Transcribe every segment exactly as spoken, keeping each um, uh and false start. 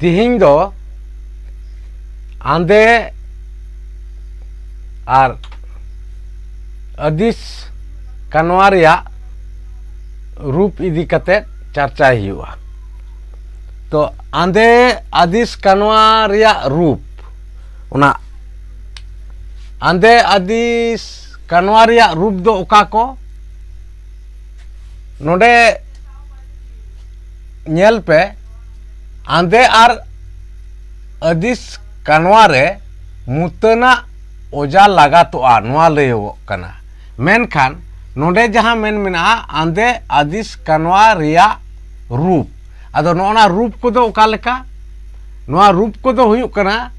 ᱛᱤᱦᱤᱧ ᱫᱚ ᱟᱸᱫᱮ ᱟᱨ ᱟᱹᱫᱤᱥ ᱠᱟᱱᱣᱟ ᱨᱮᱭᱟᱜ ᱨᱩᱯ ᱤᱫᱤ ᱠᱟᱛᱮ ᱪᱟᱨᱪᱟᱭ ᱦᱩᱭᱩᱜᱼᱟ᱾ ᱛᱚ, ᱟᱸᱫᱮ ᱟᱹᱫᱤᱥ ᱠᱟᱱᱣᱟ ᱨᱮᱭᱟᱜ ᱨᱩᱯ, ᱚᱱᱟ ᱟᱸᱫᱮ ᱟᱹᱫᱤᱥ ᱠᱟᱱᱣᱟ ᱨᱮᱭᱟᱜ ᱨᱩᱯ ᱫᱚ ᱚᱠᱟ ᱠᱚ? ᱱᱚᱰᱮ ᱧᱮᱞ ᱯᱮ, ᱟᱸᱫᱮ ᱟᱨ ᱟᱹᱫᱤᱥ ᱠᱟᱱᱣᱟ ᱨᱮ ᱢᱩᱛᱟᱹᱱᱟᱜ ᱚᱡᱟ ᱞᱟᱜᱟᱛᱚᱜᱼᱟ, ᱱᱚᱣᱟ ᱞᱟᱹᱭᱚᱜᱚᱜ ᱠᱟᱱᱟ᱾ ᱢᱮᱱᱠᱷᱟᱱ ᱱᱚᱰᱮ ᱡᱟᱦᱟᱸ ᱢᱮᱱ ᱢᱮᱱᱟᱜᱼᱟ, ᱟᱸᱫᱮ ᱟᱹᱫᱤᱥ ᱠᱟᱱᱣᱟ ᱨᱮᱭᱟᱜ ᱨᱩᱯ᱾ ᱟᱫᱚ ᱱᱚᱜᱼᱚ ᱱᱟ ᱨᱩᱯ ᱠᱚᱫᱚ ᱚᱠᱟ ᱞᱮᱠᱟ? ᱱᱚᱣᱟ ᱨᱩᱯ ᱠᱚᱫᱚ ᱦᱩᱭᱩᱜ ᱠᱟᱱᱟ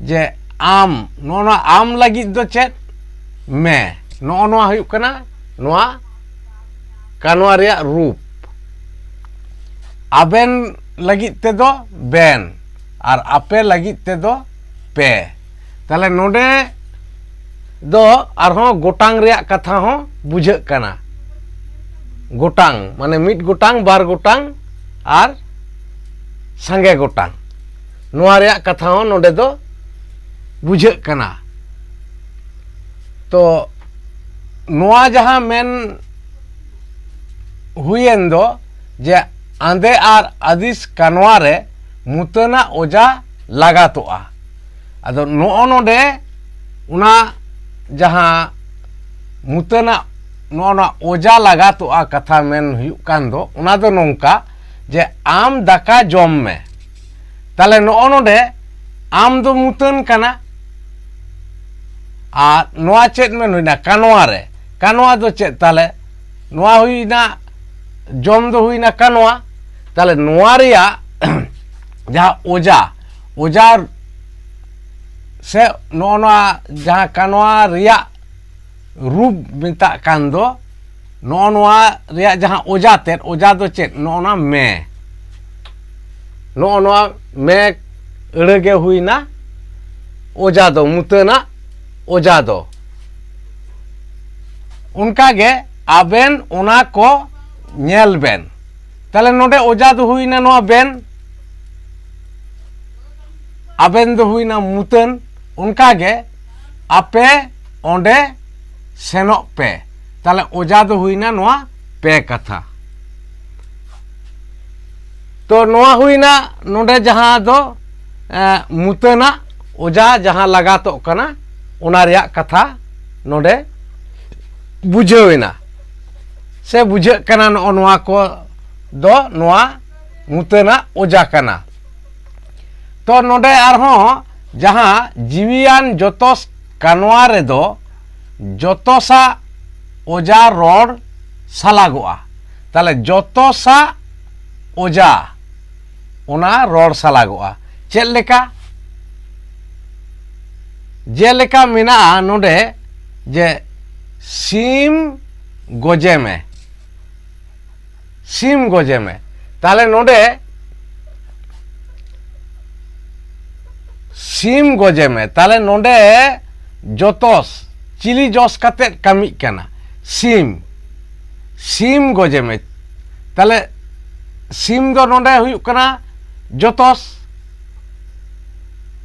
ᱡᱮ ᱟᱢ, ᱱᱚᱜᱼᱚ ᱱᱚᱣᱟ ᱟᱢ ᱞᱟᱹᱜᱤᱫ ᱫᱚ ᱪᱮᱫ? ᱢᱮ᱾ ᱱᱚᱜᱼᱚ ᱱᱚᱣᱟ ᱦᱩᱭᱩᱜ ᱠᱟᱱᱟ ᱱᱚᱣᱟ ᱠᱟᱱᱣᱟ ᱨᱮᱭᱟᱜ ᱨᱩᱯ᱾ ᱟᱵᱮᱱ ᱞᱟᱹᱜᱤᱫ ᱛᱮᱫᱚ ᱵᱮᱱ, ᱟᱨ ᱟᱯᱮ ᱞᱟᱹᱜᱤᱫ ᱛᱮᱫᱚ ᱯᱮ᱾ ᱛᱟᱦᱞᱮ ᱱᱚᱰᱮ ᱫᱚ ᱟᱨᱦᱚᱸ ᱜᱚᱴᱟᱝ ᱨᱮᱭᱟᱜ ᱠᱟᱛᱷᱟ ᱦᱚᱸ ᱵᱩᱡᱷᱟᱹᱜ ᱠᱟᱱᱟ᱾ ᱜᱚᱴᱟᱝ ᱢᱟᱱᱮ ᱢᱤᱫ ᱜᱚᱴᱟᱝ, ᱵᱟᱨ ᱜᱚᱴᱟᱝ ᱟᱨ ᱥᱟᱸᱜᱮ ᱜᱚᱴᱟᱝ, ᱱᱚᱣᱟ ᱨᱮᱭᱟᱜ ᱠᱟᱛᱷᱟ ᱦᱚᱸ ᱱᱚᱰᱮ ᱫᱚ ᱵᱩᱡᱷᱟᱹᱜ ᱠᱟᱱᱟ᱾ ᱛᱚ, ᱱᱚᱣᱟ ᱡᱟᱦᱟᱸ ᱢᱮᱱ ᱦᱩᱭᱮᱱ ᱫᱚ ᱡᱮ ᱟᱸᱫᱮ ᱟᱨ ᱟᱹᱫᱤᱥ ᱠᱟᱱᱣᱟ ᱨᱮ ᱢᱩᱛᱟᱹᱱᱟᱜ ᱚᱡᱟ ᱞᱟᱜᱟᱛᱚᱜᱼᱟ᱾ ᱟᱫᱚ ᱱᱚᱜᱼᱚ ᱱᱚᱰᱮ ᱚᱱᱟ ᱡᱟᱦᱟᱸ ᱢᱩᱛᱟᱹᱱᱟᱜ ᱱᱚᱜᱼᱚ ᱱᱚᱣᱟ ᱚᱡᱟ ᱞᱟᱜᱟᱛᱚᱜᱼᱟ ᱠᱟᱛᱷᱟ ᱢᱮᱱ ᱦᱩᱭᱩᱜ ᱠᱟᱱ ᱫᱚ, ᱚᱱᱟ ᱫᱚ ᱱᱚᱝᱠᱟ ᱡᱮ ᱟᱢ ᱫᱟᱠᱟ ᱡᱚᱢ ᱢᱮ᱾ ᱛᱟᱦᱞᱮ ᱱᱚᱜᱼᱚ ᱱᱚᱰᱮ ᱟᱢ ᱫᱚ ᱢᱩᱛᱟᱹᱱ ᱠᱟᱱᱟ, ᱟᱨ ᱱᱚᱣᱟ ᱪᱮᱫ ᱢᱮᱱ ᱦᱩᱭᱱᱟ? ᱠᱟᱱᱣᱟ ᱨᱮ᱾ ᱠᱟᱱᱣᱟ ᱫᱚ ᱪᱮᱫ ᱛᱟᱦᱞᱮ? ᱱᱚᱣᱟ ᱦᱩᱭᱱᱟ, ᱡᱚᱢ ᱫᱚ ᱦᱩᱭᱱᱟ ᱠᱟᱱᱣᱟ᱾ ᱛᱟᱦᱞᱮ ᱱᱚᱣᱟ ᱨᱮᱭᱟᱜ ᱡᱟᱦᱟᱸ ᱚᱡᱟ, ᱚᱡᱟ ᱥᱮ ᱱᱚᱜᱼᱚ ᱱᱚᱣᱟ ᱡᱟᱦᱟᱸ ᱠᱟᱱᱣᱟ ᱨᱮᱭᱟᱜ ᱨᱩᱯ ᱢᱮᱛᱟᱜ ᱠᱟᱱ ᱫᱚ, ᱱᱚᱜᱼᱚ ᱱᱚᱣᱟ ᱨᱮᱭᱟᱜ ᱡᱟᱦᱟᱸ ᱚᱡᱟ ᱛᱮᱫ, ᱚᱡᱟ ᱫᱚ ᱪᱮᱫ? ᱱᱚᱜᱼᱚ ᱱᱚᱣᱟ ᱢᱮ, ᱱᱚᱜᱼᱚ ᱱᱚᱣᱟ ᱢᱮ ᱟᱹᱲᱟᱹ ᱜᱮ ᱦᱩᱭᱱᱟ ᱚᱡᱟ ᱫᱚ, ᱢᱩᱛᱟᱹᱱᱟᱜ ᱚᱡᱟ ᱫᱚ᱾ ᱚᱱᱠᱟ ᱜᱮ ᱟᱵᱮᱱ ᱚᱱᱟ ᱠᱚ ᱧᱮᱞ ᱵᱮᱱ᱾ ᱛᱟᱦᱞᱮ ᱱᱚᱰᱮ ᱚᱡᱟ ᱫᱚ ᱦᱩᱭᱱᱟ ᱱᱚᱣᱟ ᱵᱮᱱ, ᱟᱵᱮᱱ ᱫᱚ ᱦᱩᱭᱱᱟ ᱢᱩᱛᱟᱹᱱ, ᱚᱱᱠᱟᱜᱮ ᱟᱯᱮ ᱚᱸᱰᱮ ᱥᱮᱱᱚᱜ ᱯᱮ᱾ ᱛᱟᱦᱞᱮ ᱚᱡᱟ ᱫᱚ ᱦᱩᱭᱱᱟ ᱱᱚᱣᱟ ᱯᱮ ᱠᱟᱛᱷᱟ᱾ ᱛᱚ ᱱᱚᱣᱟ ᱦᱩᱭᱱᱟ ᱱᱚᱰᱮ ᱡᱟᱦᱟᱸ ᱫᱚ, ᱮ, ᱢᱩᱛᱟᱹᱱᱟᱜ ᱚᱡᱟ ᱡᱟᱦᱟᱸ ᱞᱟᱜᱟᱛᱚᱜ ᱠᱟᱱᱟ, ᱚᱱᱟ ᱨᱮᱭᱟᱜ ᱠᱟᱛᱷᱟ ᱱᱚᱰᱮ ᱵᱩᱡᱷᱟᱹᱣ ᱮᱱᱟ ᱥᱮ ᱵᱩᱡᱷᱟᱹᱜ ᱠᱟᱱᱟ᱾ ᱱᱚᱜᱼᱚ ᱱᱚᱣᱟ ᱠᱚ ᱫᱚ ᱱᱚᱣᱟ ᱢᱩᱛᱟᱹᱱᱟᱜ ᱚᱡᱟ ᱠᱟᱱᱟ᱾ ᱛᱚ ᱱᱚᱰᱮ ᱟᱨᱦᱚᱸ ᱡᱟᱦᱟᱸ ᱡᱤᱣᱤᱭᱟᱱ ᱡᱚᱛᱚᱥ ᱠᱟᱱᱣᱟ ᱨᱮᱫᱚ ᱡᱚᱛᱚᱥᱟᱜ ᱚᱡᱟ ᱨᱚᱲ ᱥᱟᱞᱟᱜᱚᱜᱼᱟ᱾ ᱛᱟᱦᱞᱮ ᱡᱚᱛᱚᱥᱟᱜ ᱚᱡᱟ, ᱚᱱᱟ ᱨᱚᱲ ᱥᱟᱞᱟᱜᱚᱜᱼᱟ᱾ ᱪᱮᱫ ᱞᱮᱠᱟ? ᱡᱮᱞᱮᱠᱟ ᱢᱮᱱᱟᱜᱼᱟ ᱱᱚᱰᱮ ᱡᱮ, "ᱥᱤᱢ ᱜᱚᱡᱮ ᱢᱮ, ᱥᱤᱢ ᱜᱚᱡᱮ ᱢᱮ", ᱛᱟᱦᱞᱮ ᱱᱚᱰᱮ ᱥᱤᱢ ᱜᱚᱡᱮ ᱢᱮ, ᱛᱟᱦᱞᱮ ᱱᱚᱰᱮ ᱡᱚᱛᱚᱥ, ᱪᱤᱞᱤ ᱡᱚᱥ ᱠᱟᱛᱮᱫ ᱠᱟᱹᱢᱤᱜ ᱠᱟᱱᱟ? ᱥᱤᱢ, ᱥᱤᱢ ᱜᱚᱡᱮ ᱢᱮ᱾ ᱛᱟᱦᱞᱮ ᱥᱤᱢ ᱫᱚ ᱱᱚᱰᱮ ᱦᱩᱭᱩᱜ ᱠᱟᱱᱟ ᱡᱚᱛᱚᱥ,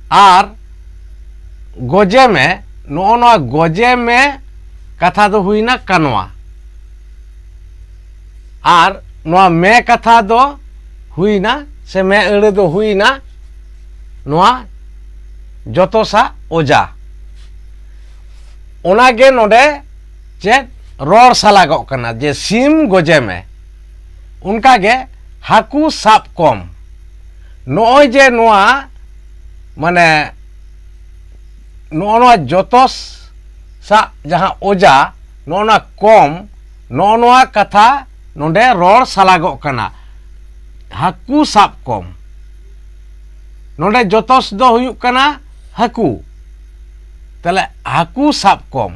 ᱟᱨ ᱜᱚᱡᱮ ᱢᱮ, ᱱᱚᱜᱼᱚ ᱱᱚᱣᱟ ᱜᱚᱡᱮ ᱢᱮ ᱠᱟᱛᱷᱟ ᱫᱚ ᱦᱩᱭᱱᱟ ᱠᱟᱱᱣᱟ, ᱟᱨ ᱱᱚᱣᱟ ᱢᱮ ᱠᱟᱛᱷᱟ ᱫᱚ ᱦᱩᱭᱱᱟ, ᱥᱮ ᱢᱮ ᱟᱹᱲᱟᱹ ᱫᱚ ᱦᱩᱭᱱᱟ ᱱᱚᱣᱟ ᱡᱚᱛᱚᱥᱟᱜ ᱚᱡᱟ᱾ ᱚᱱᱟᱜᱮ ᱱᱚᱰᱮ ᱪᱮᱫ ᱨᱚᱲ ᱥᱟᱞᱟᱜᱚᱜ ᱠᱟᱱᱟ ᱡᱮ, "ᱥᱤᱢ ᱜᱚᱡᱮ ᱢᱮ", ᱚᱱᱠᱟᱜᱮ "ᱦᱟᱹᱠᱩ ᱥᱟᱵ ᱠᱚᱢ". ᱱᱚᱜᱼᱚᱭ ᱡᱮ ᱱᱚᱣᱟ, ᱢᱟᱱᱮ, ᱱᱚᱜᱼᱚ ᱱᱚᱣᱟ ᱡᱚᱛᱚᱥ ᱥᱟᱜ ᱡᱟᱦᱟᱸ ᱚᱡᱟ, ᱱᱚᱜᱼᱚ ᱱᱚᱣᱟ ᱠᱚᱢ, ᱱᱚᱜᱼᱚ ᱱᱚᱣᱟ ᱠᱟᱛᱷᱟ ᱱᱚᱰᱮ ᱨᱚᱲ ᱥᱟᱞᱟᱜᱚᱜ ᱠᱟᱱᱟ, "ᱦᱟᱹᱠᱩ ᱥᱟᱵ ᱠᱚᱢ". ᱱᱚᱰᱮ ᱡᱚᱛᱚᱥ ᱫᱚ ᱦᱩᱭᱩᱜ ᱠᱟᱱᱟ ᱦᱟᱹᱠᱩ᱾ ᱛᱟᱦᱞᱮ ᱦᱟᱹᱠᱩ ᱥᱟᱵ ᱠᱚᱢ,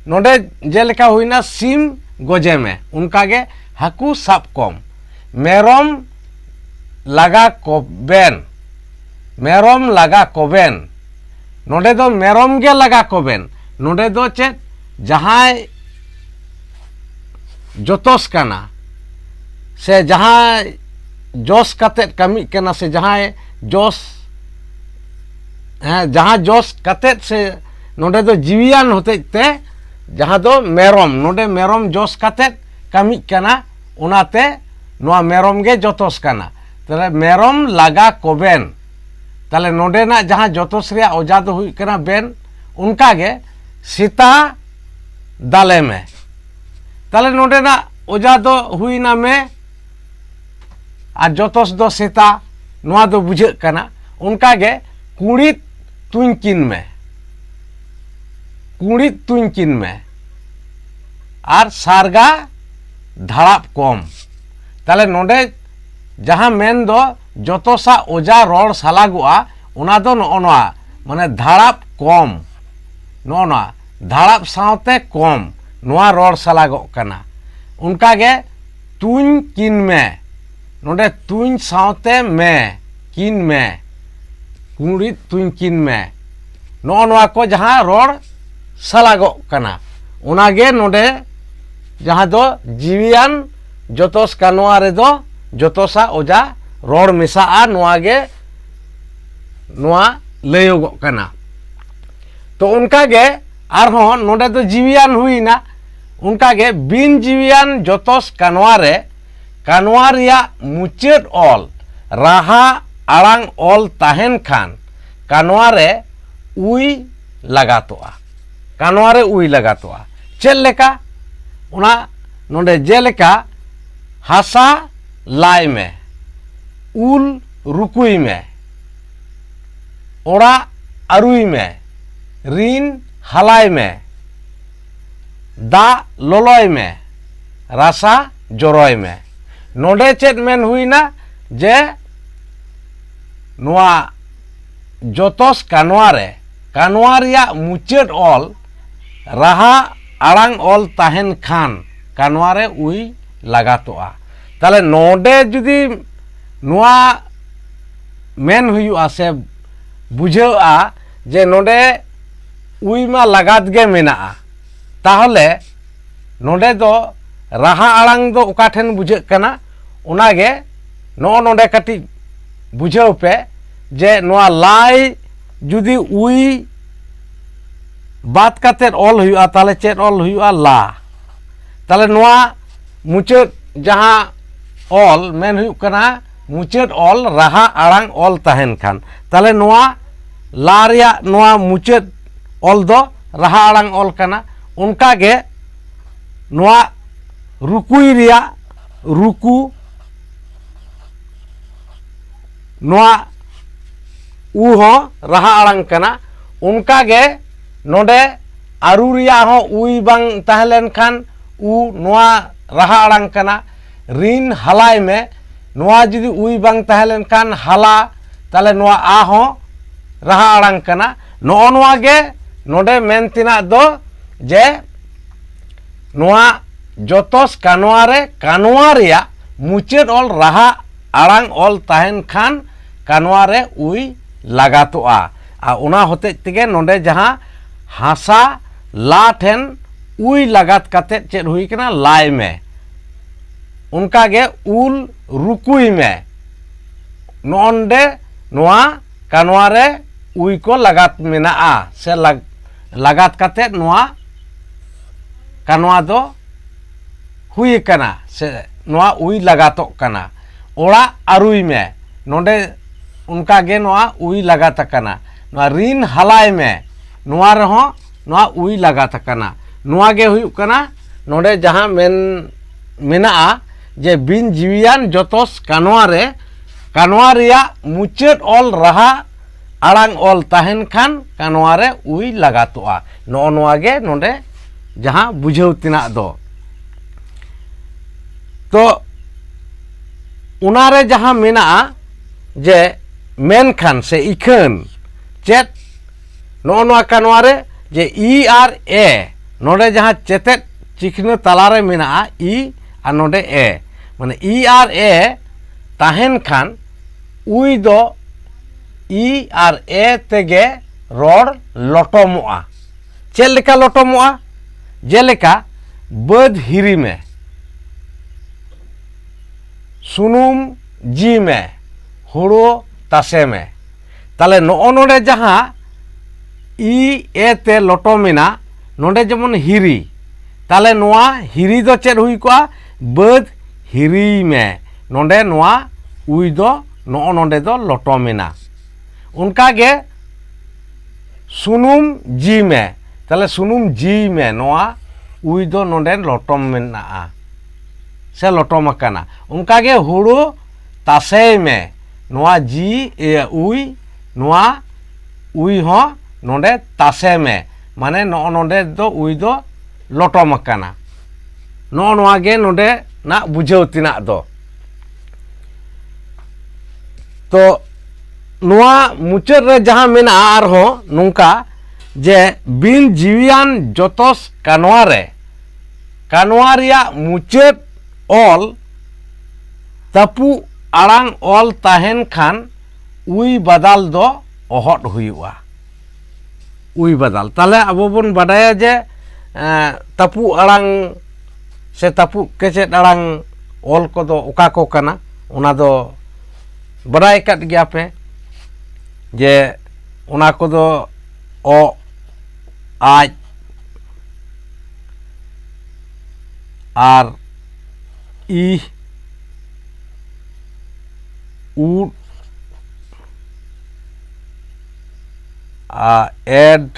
ᱱᱚᱰᱮ ᱡᱮᱞᱮᱠᱟ ᱦᱩᱭᱱᱟ ᱥᱤᱢ ᱜᱚᱡᱮ ᱢᱮ, ᱚᱱᱠᱟᱜᱮ ᱦᱟᱹᱠᱩ ᱥᱟᱵ ᱠᱚᱢ, ᱢᱮᱨᱚᱢ ᱞᱟᱜᱟ ᱠᱚᱵᱮᱱ, ᱢᱮᱨᱚᱢ ᱞᱟᱜᱟ ᱠᱚᱵᱮᱱ᱾ ᱱᱚᱰᱮ ᱫᱚ ᱢᱮᱨᱚᱢ ᱜᱮ ᱞᱟᱜᱟ ᱠᱚᱵᱮᱱ᱾ ᱱᱚᱰᱮ ᱫᱚ ᱪᱮᱫ? ᱡᱟᱦᱟᱸᱭ ᱡᱚᱛᱚᱥ ᱠᱟᱱᱟ, ᱥᱮ ᱡᱟᱦᱟᱸᱭ ᱡᱚᱥ ᱠᱟᱛᱮᱫ ᱠᱟᱹᱢᱤᱜ ᱠᱟᱱᱟ, ᱥᱮ ᱡᱟᱦᱟᱸᱭ ᱡᱚᱥ ᱦᱮᱸ, ᱡᱟᱦᱟᱸ ᱡᱚᱥ ᱠᱟᱛᱮᱫ ᱥᱮ ᱱᱚᱰᱮ ᱫᱚ ᱡᱤᱣᱤᱭᱟᱱ ᱦᱚᱛᱮᱡ ᱛᱮ, ᱡᱟᱦᱟᱸ ᱫᱚ ᱢᱮᱨᱚᱢ, ᱱᱚᱰᱮ ᱢᱮᱨᱚᱢ ᱡᱚᱥ ᱠᱟᱛᱮᱫ ᱠᱟᱹᱢᱤᱜ ᱠᱟᱱᱟ, ᱚᱱᱟᱛᱮ ᱱᱚᱣᱟ ᱢᱮᱨᱚᱢ ᱜᱮ ᱡᱚᱛᱚᱥ ᱠᱟᱱᱟ᱾ ᱛᱟᱦᱞᱮ ᱢᱮᱨᱚᱢ ᱞᱟᱜᱟ ᱠᱚᱵᱮᱱ᱾ ᱛᱟᱦᱞᱮ ᱱᱚᱰᱮᱱᱟᱜ ᱡᱟᱦᱟᱸ ᱡᱚᱛᱚᱥ ᱨᱮᱭᱟᱜ ᱚᱡᱟ ᱫᱚ ᱦᱩᱭᱩᱜ ᱠᱟᱱᱟ ᱵᱮᱱ, ᱚᱱᱠᱟᱜᱮ ᱥᱮᱛᱟ ᱫᱟᱞᱮ ᱢᱮ᱾ ᱛᱟᱦᱞᱮ ᱱᱚᱰᱮᱱᱟᱜ ᱚᱡᱟ ᱫᱚ ᱦᱩᱭᱱᱟ ᱢᱮ, ᱟᱨ ᱡᱚᱛᱚᱥ ᱫᱚ ᱥᱮᱛᱟ, ᱱᱚᱣᱟ ᱫᱚ ᱵᱩᱡᱷᱟᱹᱜ ᱠᱟᱱᱟ᱾ ᱚᱱᱠᱟᱜᱮ ᱠᱩᱬᱤᱫ ᱛᱩᱧᱠᱤᱱ ᱢᱮ, ᱠᱩᱬᱤᱫ ᱛᱩᱧᱠᱤᱱ ᱢᱮ, ᱟᱨ ᱥᱟᱨᱜᱟ ᱫᱷᱟᱲᱟᱵ ᱠᱚᱢ᱾ ᱛᱟᱦᱞᱮ ᱱᱚᱰᱮ ᱡᱟᱦᱟᱸ ᱢᱮᱱ ᱫᱚ ᱡᱚᱛᱚᱥᱟᱜ ᱚᱡᱟ ᱨᱚᱲ ᱥᱟᱞᱟᱜᱚᱜᱼᱟ, ᱚᱱᱟ ᱫᱚ ᱱᱚᱜᱼᱚ ᱱᱚᱣᱟ, ᱢᱟᱱᱮ ᱫᱷᱟᱲᱟᱵ ᱠᱚᱢ, ᱱᱚᱜᱼᱚ ᱱᱚᱣᱟ ᱫᱷᱟᱲᱟᱵ ᱥᱟᱶᱛᱮ ᱠᱚᱢ, ᱱᱚᱣᱟ ᱨᱚᱲ ᱥᱟᱞᱟᱜᱚᱜ ᱠᱟᱱᱟ᱾ ᱚᱱᱠᱟᱜᱮ ᱛᱩᱧ ᱠᱤᱱ ᱢᱮ, ᱱᱚᱰᱮ ᱛᱩᱧ ᱥᱟᱶᱛᱮ ᱢᱮ, ᱠᱤᱱ ᱢᱮ, ᱠᱩᱬᱤᱫ ᱛᱩᱧ ᱠᱤᱱ ᱢᱮ, ᱱᱚᱜᱼᱚ ᱱᱚᱣᱟ ᱠᱚ ᱡᱟᱦᱟᱸ ᱨᱚᱲ ᱥᱟᱞᱟᱜᱚᱜ ᱠᱟᱱᱟ, ᱚᱱᱟᱜᱮ ᱱᱚᱰᱮ ᱡᱟᱦᱟᱸ ᱫᱚ ᱡᱤᱣᱤᱭᱟᱱ ᱡᱚᱛᱚᱥ ᱠᱟᱱᱣᱟ ᱨᱮᱫᱚ ᱡᱚᱛᱚᱥᱟ ᱚᱡᱟ ᱨᱚᱲ ᱢᱮᱥᱟᱜᱼᱟ, ᱱᱚᱣᱟ ᱜᱮ ᱱᱚᱣᱟ ᱞᱟᱹᱭᱚᱜᱚᱜ ᱠᱟᱱᱟ᱾ ᱛᱚ ᱚᱱᱠᱟᱜᱮ ᱟᱨᱦᱚᱸ ᱱᱚᱰᱮ ᱫᱚ ᱡᱤᱣᱤᱭᱟᱱ ᱦᱩᱭᱱᱟ, ᱚᱱᱠᱟᱜᱮ ᱵᱤᱱ ᱡᱤᱣᱤᱭᱟᱱ ᱡᱚᱛᱚᱥ ᱠᱟᱱᱣᱟ ᱨᱮ ᱠᱟᱱᱣᱟ ᱨᱮᱭᱟᱜ ᱢᱩᱪᱟᱹᱫ ᱚᱞ ᱨᱟᱦᱟ ᱟᱲᱟᱝ ᱚᱞ ᱛᱟᱦᱮᱱ ᱠᱷᱟᱱ ᱠᱟᱱᱣᱟ ᱨᱮ ᱩᱭ ᱞᱟᱜᱟᱛᱚᱜᱼᱟ᱾ ᱠᱟᱱᱣᱟ ᱨᱮ ᱩᱭ ᱞᱟᱜᱟᱛᱚᱜᱼᱟ᱾ ᱪᱮᱫ ᱞᱮᱠᱟ? ᱚᱱᱟ ᱱᱚᱰᱮ ᱡᱮᱞᱮᱠᱟ, ᱦᱟᱥᱟ ᱞᱟᱭ ᱢᱮ, ᱩᱞ ᱨᱩᱠᱩᱭ ᱢᱮ, ᱚᱲᱟᱜ ᱟᱹᱨᱩᱭ ᱢᱮ, ᱨᱤᱱ ᱦᱟᱞᱟᱭ ᱢᱮ, ᱫᱟᱜ ᱞᱚᱞᱚᱭ ᱢᱮ, ᱨᱟᱥᱟ ᱡᱚᱨᱚᱭ ᱢᱮ᱾ ᱱᱚᱰᱮ ᱪᱮᱫ ᱢᱮᱱ ᱦᱩᱭᱱᱟ? ᱡᱮ ᱱᱚᱣᱟ ᱡᱚᱛᱚᱥ ᱠᱟᱱᱣᱟ ᱨᱮ, ᱠᱟᱱᱣᱟ ᱨᱮᱭᱟᱜ ᱢᱩᱪᱟᱹᱫ ᱚᱞ ᱨᱟᱦᱟ ᱟᱲᱟᱝ ᱚᱞ ᱛᱟᱦᱮᱱ ᱠᱷᱟᱱ ᱠᱟᱱᱣᱟ ᱨᱮ ᱩᱭ ᱞᱟᱜᱟᱛᱚᱜᱼᱟ᱾ ᱛᱟᱦᱞᱮ ᱱᱚᱰᱮ ᱡᱩᱫᱤ ᱱᱚᱣᱟ ᱢᱮᱱ ᱦᱩᱭᱩᱜᱼᱟ ᱥᱮ ᱵᱩᱡᱷᱟᱹᱜᱼᱟ ᱡᱮ ᱱᱚᱰᱮ ᱩᱭ ᱢᱟ ᱞᱟᱜᱟᱛ ᱜᱮ ᱢᱮᱱᱟᱜᱼᱟ, ᱛᱟᱦᱚᱞᱮ ᱱᱚᱰᱮ ᱫᱚ ᱨᱟᱦᱟ ᱟᱲᱟᱝ ᱫᱚ ᱚᱠᱟ ᱴᱷᱮᱱ ᱵᱩᱡᱷᱟᱹᱜ ᱠᱟᱱᱟ, ᱚᱱᱟᱜᱮ ᱱᱚᱜᱼᱚ ᱱᱚᱰᱮ ᱠᱟᱹᱴᱤᱡ ᱵᱩᱡᱷᱟᱹᱣ ᱯᱮ ᱡᱮ ᱱᱚᱣᱟ ᱞᱟᱭ ᱡᱩᱫᱤ ᱩᱭ ᱵᱟᱫ ᱠᱟᱛᱮᱫ ᱚᱞ ᱦᱩᱭᱩᱜᱼᱟ, ᱛᱟᱦᱚᱞᱮ ᱪᱮᱫ ᱚᱞ ᱦᱩᱭᱩᱜᱼᱟ? ᱞᱟ᱾ ᱛᱟᱦᱚᱞᱮ ᱱᱚᱣᱟ ᱢᱩᱪᱟᱹᱫ ᱡᱟᱦᱟᱸ ᱚᱞ ᱢᱮᱱ ᱦᱩᱭᱩᱜ ᱠᱟᱱᱟ, ᱢᱩᱪᱟᱹᱫ ᱚᱞ ᱨᱟᱦᱟ ᱟᱲᱟᱝ ᱚᱞ ᱛᱟᱦᱮᱱ ᱠᱷᱟᱱ, ᱛᱟᱦᱚᱞᱮ ᱱᱚᱣᱟ ᱞᱟ ᱨᱮᱭᱟᱜ ᱱᱚᱣᱟ ᱢᱩᱪᱟᱹᱫ ᱚᱞ ᱫᱚ ᱨᱟᱦᱟ ᱟᱲᱟᱝ ᱚᱞ ᱠᱟᱱᱟ᱾ ᱚᱱᱠᱟᱜᱮ ᱱᱚᱣᱟ ᱨᱩᱠᱩᱭ ᱨᱮᱭᱟᱜ ᱨᱩᱠᱩ, ᱱᱚᱣᱟ ᱩ ᱦᱚᱸ ᱨᱟᱦᱟ ᱟᱲᱟᱝ ᱠᱟᱱᱟ᱾ ᱚᱱᱠᱟᱜᱮ ᱱᱚᱰᱮ ᱟᱹᱨᱩ ᱨᱮᱭᱟᱜ ᱦᱚᱸ ᱩᱭ ᱵᱟᱝ ᱛᱟᱦᱮᱸ ᱞᱮᱱᱠᱷᱟᱱ ᱩ, ᱱᱚᱣᱟ ᱨᱟᱦᱟ ᱟᱲᱟᱝ ᱠᱟᱱᱟ᱾ ᱨᱤᱱ ᱦᱟᱞᱟᱭ ᱢᱮ, ᱱᱚᱣᱟ ᱡᱩᱫᱤ ᱩᱭ ᱵᱟᱝ ᱛᱟᱦᱮᱸ ᱞᱮᱱᱠᱷᱟᱱ ᱦᱟᱞᱟ, ᱛᱟᱦᱚᱞᱮ ᱱᱚᱣᱟ ᱟ ᱦᱚᱸ ᱨᱟᱦᱟ ᱟᱲᱟᱝ ᱠᱟᱱᱟ᱾ ᱱᱚᱜᱼᱚ ᱱᱚᱣᱟ ᱜᱮ ᱱᱚᱰᱮ ᱢᱮᱱ ᱛᱮᱱᱟᱜ ᱫᱚ, ᱡᱮ ᱱᱚᱣᱟ ᱡᱚᱛᱚᱥ ᱠᱟᱱᱣᱟ ᱨᱮ ᱠᱟᱱᱣᱟ ᱨᱮᱭᱟᱜ ᱢᱩᱪᱟᱹᱫ ᱚᱞ ᱨᱟᱦᱟ ᱟᱲᱟᱝ ᱚᱞ ᱛᱟᱦᱮᱱ ᱠᱷᱟᱱ ᱠᱟᱱᱣᱟ ᱨᱮ ᱩᱭ ᱞᱟᱜᱟᱛᱚᱜᱼᱟ᱾ ᱟᱨ ᱚᱱᱟ ᱦᱚᱛᱮᱡ ᱛᱮᱜᱮ ᱱᱚᱰᱮ ᱡᱟᱦᱟᱸ ᱦᱟᱥᱟ ᱞᱟ ᱴᱷᱮᱱ ᱩᱭ ᱞᱟᱜᱟᱛ ᱠᱟᱛᱮᱫ ᱪᱮᱫ ᱦᱩᱭ ᱠᱟᱱᱟ? ᱞᱟᱭ ᱢᱮ᱾ ᱚᱱᱠᱟᱜᱮ ᱩᱞ ᱨᱩᱠᱩᱭ ᱢᱮ᱾ ᱱᱚᱜᱼᱚ ᱱᱚᱰᱮ ᱱᱚᱣᱟ ᱠᱟᱱᱣᱟ ᱨᱮ ᱩᱭ ᱠᱚ ᱞᱟᱜᱟᱛ ᱢᱮᱱᱟᱜᱼᱟ, ᱥᱮ ᱞᱟᱜ-, ᱞᱟᱜᱟᱛ ᱠᱟᱛᱮᱫ ᱱᱚᱣᱟ ᱠᱟᱱᱣᱟ ᱫᱚ ᱦᱩᱭ ᱟᱠᱟᱱᱟ, ᱥᱮ ᱱᱚᱣᱟ ᱩᱭ ᱞᱟᱜᱟᱛᱚᱜ ᱠᱟᱱᱟ᱾ ᱚᱲᱟᱜ ᱟᱹᱨᱩᱭ ᱢᱮ, ᱱᱚᱰᱮ ᱚᱱᱠᱟᱜᱮ ᱱᱚᱣᱟ ᱩᱭ ᱞᱟᱜᱟᱛ ᱟᱠᱟᱱᱟ᱾ ᱱᱚᱣᱟ ᱨᱤᱱ ᱦᱟᱞᱟᱭ ᱢᱮ, ᱱᱚᱣᱟ ᱨᱮᱦᱚᱸ ᱱᱚᱣᱟ ᱩᱭ ᱞᱟᱜᱟᱛ ᱟᱠᱟᱱᱟ᱾ ᱱᱚᱣᱟ ᱜᱮ ᱦᱩᱭᱩᱜ ᱠᱟᱱᱟ ᱱᱚᱰᱮ ᱡᱟᱦᱟᱸ ᱢᱮᱱ ᱢᱮᱱᱟᱜᱼᱟ, ᱡᱮ ᱵᱤᱱ ᱡᱤᱣᱤᱭᱟᱱ ᱡᱚᱛᱚᱥ ᱠᱟᱱᱣᱟ ᱨᱮ, ᱠᱟᱱᱣᱟ ᱨᱮᱭᱟᱜ ᱢᱩᱪᱟᱹᱫ ᱚᱞ ᱨᱟᱦᱟ ᱟᱲᱟᱝ ᱚᱞ ᱛᱟᱦᱮᱱ ᱠᱷᱟᱱ ᱠᱟᱱᱣᱟ ᱨᱮ ᱩᱭ ᱞᱟᱜᱟᱛᱚᱜᱼᱟ᱾ ᱱᱚᱜᱼᱚ ᱱᱚᱣᱟ ᱜᱮ ᱱᱚᱰᱮ ᱡᱟᱦᱟᱸ ᱵᱩᱡᱷᱟᱹᱣ ᱛᱮᱱᱟᱜ ᱫᱚ᱾ ᱛᱚ, ᱚᱱᱟᱨᱮ ᱡᱟᱦᱟᱸ ᱢᱮᱱᱟᱜᱼᱟ, ᱡᱮ ᱢᱮᱱᱠᱷᱟᱱ ᱥᱮ ᱤᱠᱷᱟᱹᱱ, ᱪᱮᱫ? ᱱᱚᱜᱼᱚ ᱱᱚᱣᱟ ᱠᱟᱱᱣᱟ ᱨᱮ ᱡᱮ ᱤ ᱟᱨ ᱮ, ᱱᱚᱰᱮ ᱡᱟᱦᱟᱸ ᱪᱮᱛᱮᱫ ᱪᱤᱠᱷᱱᱟᱹ ᱛᱟᱞᱟᱨᱮ ᱢᱮᱱᱟᱜᱼᱟ ᱤ ᱟᱨ ᱱᱚᱰᱮ ᱮ, ᱢᱟᱱᱮ ᱤ ᱟᱨ ᱮ ᱛᱟᱦᱮᱱ ᱠᱷᱟᱱ ᱩᱭ ᱫᱚ ᱤ ᱟᱨ ᱮ ᱛᱮᱜᱮ ᱨᱚᱲ ᱞᱚᱴᱚᱢᱚᱜᱼᱟ᱾ ᱪᱮᱫ ᱞᱮᱠᱟ ᱞᱚᱴᱚᱢᱚᱜᱼᱟ? ᱡᱮᱞᱮᱠᱟ, ᱵᱟᱹᱫᱽ ᱦᱤᱨᱤ ᱢᱮ, ᱥᱩᱱᱩᱢ ᱡᱤ ᱢᱮ, ᱦᱳᱲᱳ ᱛᱟᱥᱮ ᱢᱮ᱾ ᱛᱟᱦᱚᱞᱮ ᱱᱚᱜᱼᱚ ᱱᱚᱰᱮ ᱡᱟᱦᱟᱸ ᱤ ᱮ ᱛᱮ ᱞᱚᱴᱚᱢ ᱮᱱᱟ, ᱱᱚᱰᱮ ᱡᱮᱢᱚᱱ ᱦᱤᱨᱤ, ᱛᱟᱦᱚᱞᱮ ᱱᱚᱣᱟ ᱦᱤᱨᱤ ᱫᱚ ᱪᱮᱫ ᱦᱩᱭ ᱠᱚᱜᱼᱟ? ᱵᱟᱹᱫᱽ ᱦᱤᱨᱤᱭ ᱢᱮ᱾ ᱱᱚᱰᱮ ᱱᱚᱣᱟ ᱩᱭ ᱫᱚ ᱱᱚᱜᱼᱚ ᱱᱚᱰᱮ ᱫᱚ ᱞᱚᱴᱚᱢ ᱮᱱᱟ᱾ ᱚᱱᱠᱟᱜᱮ ᱥᱩᱱᱩᱢ ᱡᱤ ᱢᱮ, ᱛᱟᱦᱚᱞᱮ ᱥᱩᱱᱩᱢ ᱡᱤ ᱢᱮ, ᱱᱚᱣᱟ ᱩᱭ ᱫᱚ ᱱᱚᱰᱮ ᱞᱚᱴᱚᱢ ᱢᱮᱱᱟᱜᱼᱟ ᱥᱮ ᱞᱚᱴᱚᱢ ᱟᱠᱟᱱᱟ᱾ ᱚᱱᱠᱟᱜᱮ ᱦᱳᱲᱳ ᱛᱟᱥᱮᱭ ᱢᱮ, ᱱᱚᱣᱟ ᱡᱤ, ᱤᱭᱟᱹ, ᱩᱭ, ᱱᱚᱣᱟ ᱩᱭ ᱦᱚᱸ ᱱᱚᱰᱮ ᱛᱟᱥᱮ ᱢᱮ, ᱢᱟᱱᱮ ᱱᱚᱜᱼᱚ ᱱᱚᱰᱮ ᱫᱚ ᱩᱭ ᱫᱚ ᱞᱚᱴᱚᱢ ᱟᱠᱟᱱᱟ᱾ ᱱᱚᱜᱼᱚ ᱱᱚᱣᱟ ᱜᱮ ᱱᱚᱰᱮᱱᱟᱜ ᱵᱩᱡᱷᱟᱹᱣ ᱛᱮᱱᱟᱜ ᱫᱚ᱾ ᱛᱚ ᱱᱚᱣᱟ ᱢᱩᱪᱟᱹᱫ ᱨᱮ ᱡᱟᱦᱟᱸ ᱢᱮᱱᱟᱜᱼᱟ ᱟᱨᱦᱚᱸ ᱱᱚᱝᱠᱟ ᱡᱮ, ᱵᱤᱱ ᱡᱤᱣᱤᱭᱟᱱ ᱡᱚᱛᱚᱥ ᱠᱟᱱᱣᱟ ᱨᱮ, ᱠᱟᱱᱣᱟ ᱨᱮᱭᱟᱜ ᱢᱩᱪᱟᱹᱫ ᱚᱞ ᱛᱟᱹᱯᱩᱜ ᱟᱲᱟᱝ ᱚᱞ ᱛᱟᱦᱮᱱ ᱠᱷᱟᱱ ᱩᱭ ᱵᱟᱫᱟᱞ ᱫᱚ ᱚᱦᱚᱫ ᱦᱩᱭᱩᱜᱼᱟ᱾ ᱩᱭ ᱵᱟᱫᱟᱞ᱾ ᱛᱟᱦᱚᱞᱮ ᱟᱵᱚ ᱵᱚᱱ ᱵᱟᱰᱟᱭᱟ ᱡᱮ, ᱮᱸ, ᱛᱟᱹᱯᱩᱜ ᱟᱲᱟᱝ ᱥᱮ ᱛᱟᱹᱯᱩᱜ ᱠᱮᱪᱮᱫ ᱟᱲᱟᱝ ᱚᱞ ᱠᱚᱫᱚ ᱚᱠᱟ ᱠᱚ ᱠᱟᱱᱟ, ᱚᱱᱟ ᱫᱚ ᱵᱟᱰᱟᱭ ᱟᱠᱟᱫ ᱜᱮᱭᱟ ᱯᱮ ᱡᱮ ᱚᱱᱟ ᱠᱚᱫᱚ ᱚᱜ, ᱟᱡ, ᱟᱨ ᱤᱦ, ᱩᱫ, ᱟ, ᱮᱰ,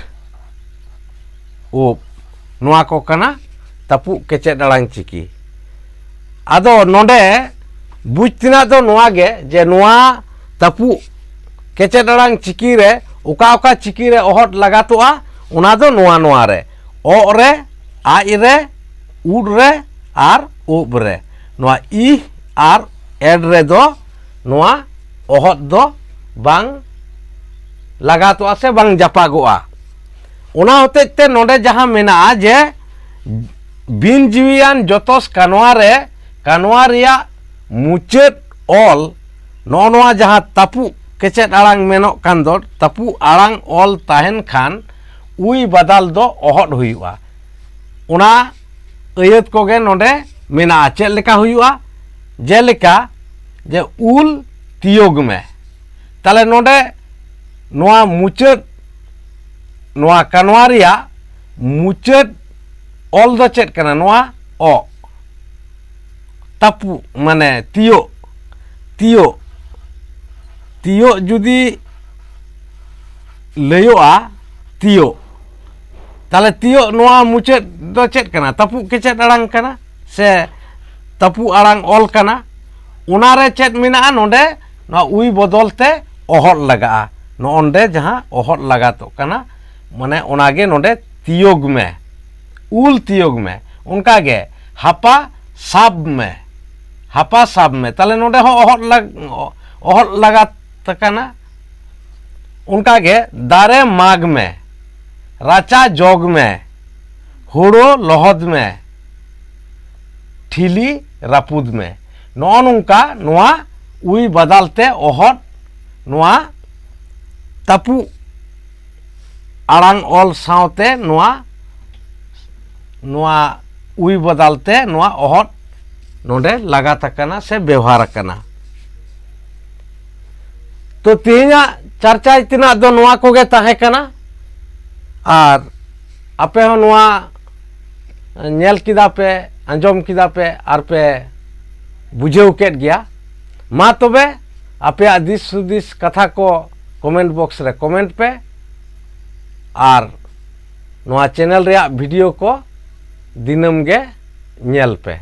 ᱩᱵ, ᱱᱚᱣᱟ ᱠᱚ ᱠᱟᱱᱟ ᱛᱟᱹᱯᱩᱜ ᱠᱮᱪᱮᱫ ᱟᱲᱟᱝ ᱪᱤᱠᱤ᱾ ᱟᱫᱚ ᱱᱚᱰᱮ ᱵᱩᱡᱽ ᱛᱮᱱᱟᱜ ᱫᱚ ᱱᱚᱣᱟ ᱜᱮ ᱡᱮ ᱱᱚᱣᱟ ᱛᱟᱹᱯᱩᱜ ᱠᱮᱪᱮᱫ ᱟᱲᱟᱝ ᱪᱤᱠᱤ ᱨᱮ ᱚᱠᱟ ᱚᱠᱟ ᱪᱤᱠᱤ ᱨᱮ ᱚᱦᱚᱫ ᱞᱟᱜᱟᱛᱚᱜᱼᱟ, ᱚᱱᱟ ᱫᱚ ᱱᱚᱣᱟ ᱱᱚᱣᱟ ᱨᱮ, ᱚᱜ ᱨᱮ, ᱟᱡ ᱨᱮ, ᱩᱫ ᱨᱮ ᱟᱨ ᱩᱵ ᱨᱮ᱾ ᱱᱚᱣᱟ ᱤᱦ ᱟᱨ ᱮᱰ ᱨᱮᱫᱚ ᱱᱚᱣᱟ ᱚᱦᱚᱫ ᱫᱚ ᱵᱟᱝ ᱞᱟᱜᱟᱛᱚᱜᱼᱟ ᱥᱮ ᱵᱟᱝ ᱡᱟᱯᱟᱜᱚᱜᱼᱟ᱾ ᱚᱱᱟ ᱦᱚᱛᱮᱡ ᱛᱮ ᱱᱚᱰᱮ ᱡᱟᱦᱟᱸ ᱢᱮᱱᱟᱜᱼᱟ ᱡᱮ ᱵᱤᱱ ᱡᱤᱣᱤᱭᱟᱱ ᱡᱚᱛᱚᱥ ᱠᱟᱱᱣᱟ ᱨᱮ, ᱠᱟᱱᱣᱟ ᱨᱮᱭᱟᱜ ᱢᱩᱪᱟᱹᱫ ᱚᱞ ᱱᱚᱜᱼᱚ ᱱᱚᱣᱟ ᱡᱟᱦᱟᱸ ᱛᱟᱹᱯᱩᱜ ᱠᱮᱪᱮᱫ ᱟᱲᱟᱝ ᱢᱮᱱᱚᱜ ᱠᱟᱱ ᱫᱚ, ᱛᱟᱹᱯᱩᱜ ᱟᱲᱟᱝ ᱚᱞ ᱛᱟᱦᱮᱱ ᱠᱷᱟᱱ ᱩᱭ ᱵᱟᱫᱟᱞ ᱫᱚ ᱚᱦᱚᱫ ᱦᱩᱭᱩᱜᱼᱟ᱾ ᱚᱱᱟ ᱟᱹᱭᱟᱹᱛ ᱠᱚᱜᱮ ᱱᱚᱰᱮ ᱢᱮᱱᱟᱜᱼᱟ᱾ ᱪᱮᱫ ᱞᱮᱠᱟ ᱦᱩᱭᱩᱜᱼᱟ? ᱡᱮᱞᱮᱠᱟ ᱡᱮ ᱩᱞ ᱛᱤᱭᱳᱜᱽ ᱢᱮ, ᱛᱟᱦᱞᱮ ᱱᱚᱰᱮ ᱱᱚᱣᱟ ᱢᱩᱪᱟᱹᱫ, ᱱᱚᱣᱟ ᱠᱟᱱᱣᱟ ᱨᱮᱭᱟᱜ ᱢᱩᱪᱟᱹᱫ ᱚᱞ ᱫᱚ ᱪᱮᱫ ᱠᱟᱱᱟ? ᱱᱚᱣᱟ ᱚ᱾ ᱛᱟᱹᱯᱩᱜ ᱢᱟᱱᱮ ᱛᱤᱭᱳᱜ, ᱛᱤᱭᱳᱜ, ᱛᱤᱭᱳᱜ ᱡᱩᱫᱤ ᱞᱟᱹᱭᱚᱜᱼᱟ, ᱛᱤᱭᱳᱜ, ᱛᱟᱦᱞᱮ ᱛᱤᱭᱳᱜ ᱱᱚᱣᱟ ᱢᱩᱪᱟᱹᱫ ᱫᱚ ᱪᱮᱫ ᱠᱟᱱᱟ? ᱛᱟᱹᱯᱩᱜ ᱠᱮᱪᱮᱫ ᱟᱲᱟᱝ ᱠᱟᱱᱟ ᱥᱮ ᱛᱟᱹᱯᱩᱜ ᱟᱲᱟᱝ ᱚᱞ ᱠᱟᱱᱟ᱾ ᱚᱱᱟᱨᱮ ᱪᱮᱫ ᱢᱮᱱᱟᱜᱼᱟ? ᱱᱚᱰᱮ ᱱᱚᱣᱟ ᱩᱭ ᱵᱚᱫᱚᱞ ᱛᱮ ᱚᱦᱚᱫ ᱞᱟᱜᱟᱜᱼᱟ᱾ ᱱᱚᱜᱼᱚ ᱱᱚᱰᱮ ᱡᱟᱦᱟᱸ ᱚᱦᱚᱫ ᱞᱟᱜᱟᱛᱚᱜ ᱠᱟᱱᱟ, ᱢᱟᱱᱮ ᱚᱱᱟᱜᱮ ᱱᱚᱰᱮ ᱛᱤᱭᱳᱜᱽ ᱢᱮ, ᱩᱞ ᱛᱤᱭᱳᱜᱽ ᱢᱮ᱾ ᱚᱱᱠᱟᱜᱮ ᱦᱟᱯᱟ ᱥᱟᱵ ᱢᱮ, ᱦᱟᱯᱟ ᱥᱟᱵ ᱢᱮ᱾ ᱛᱟᱦᱞᱮ ᱱᱚᱰᱮ ᱦᱚᱸ ᱚᱦᱚᱫ ᱞᱟᱜ-, ᱚᱦᱚᱫ ᱞᱟᱜᱟᱛ ᱟᱠᱟᱱᱟ᱾ ᱚᱱᱠᱟᱜᱮ ᱫᱟᱨᱮ ᱢᱟᱜᱽ ᱢᱮ, ᱨᱟᱪᱟ ᱡᱚᱜᱽ ᱢᱮ, ᱦᱳᱲᱳ ᱞᱚᱦᱚᱫ ᱢᱮ, ᱴᱷᱤᱞᱤ ᱨᱟᱹᱯᱩᱫ ᱢᱮ᱾ ᱱᱚᱜᱼᱚ ᱱᱚᱝᱠᱟ ᱱᱚᱣᱟ ᱩᱭ ᱵᱟᱫᱟᱞ ᱛᱮ ᱚᱦᱚᱫ, ᱱᱚᱣᱟ ᱛᱟᱹᱯᱩᱜ ᱟᱲᱟᱝ ᱚᱞ ᱥᱟᱶᱛᱮ ᱱᱚᱣᱟ, ᱱᱚᱣᱟ ᱩᱭ ᱵᱟᱫᱟᱞ ᱛᱮ ᱱᱚᱣᱟ ᱚᱦᱚᱫ ᱱᱚᱰᱮ ᱞᱟᱜᱟᱛ ᱟᱠᱟᱱᱟ ᱥᱮ ᱵᱮᱣᱦᱟᱨ ᱟᱠᱟᱱᱟ᱾ ᱛᱚ, ᱛᱮᱦᱮᱧᱟᱜ ᱪᱟᱨᱪᱟᱭ ᱛᱮᱱᱟᱜ ᱫᱚ ᱱᱚᱣᱟ ᱠᱚᱜᱮ ᱛᱟᱦᱮᱸ ᱠᱟᱱᱟ᱾ ᱟᱨ ᱟᱯᱮ ᱦᱚᱸ ᱱᱚᱣᱟ ᱧᱮᱞ ᱠᱮᱫᱟ ᱯᱮ, ᱟᱸᱡᱚᱢ ᱠᱮᱫᱟ ᱯᱮ, ᱟᱨ ᱯᱮ ᱵᱩᱡᱷᱟᱹᱣ ᱠᱮᱫ ᱜᱮᱭᱟ᱾ ᱢᱟ ᱛᱚᱵᱮ, ᱟᱯᱮᱭᱟᱜ ᱫᱤᱥ ᱦᱩᱫᱤᱥ ᱠᱟᱛᱷᱟ ᱠᱚ comment box ᱨᱮ comment ᱯᱮ, ᱟᱨ ᱱᱚᱣᱟ channel ᱨᱮᱭᱟᱜ video ᱠᱚ ᱫᱤᱱᱟᱹᱢ ᱜᱮ ᱧᱮᱞ ᱯᱮ᱾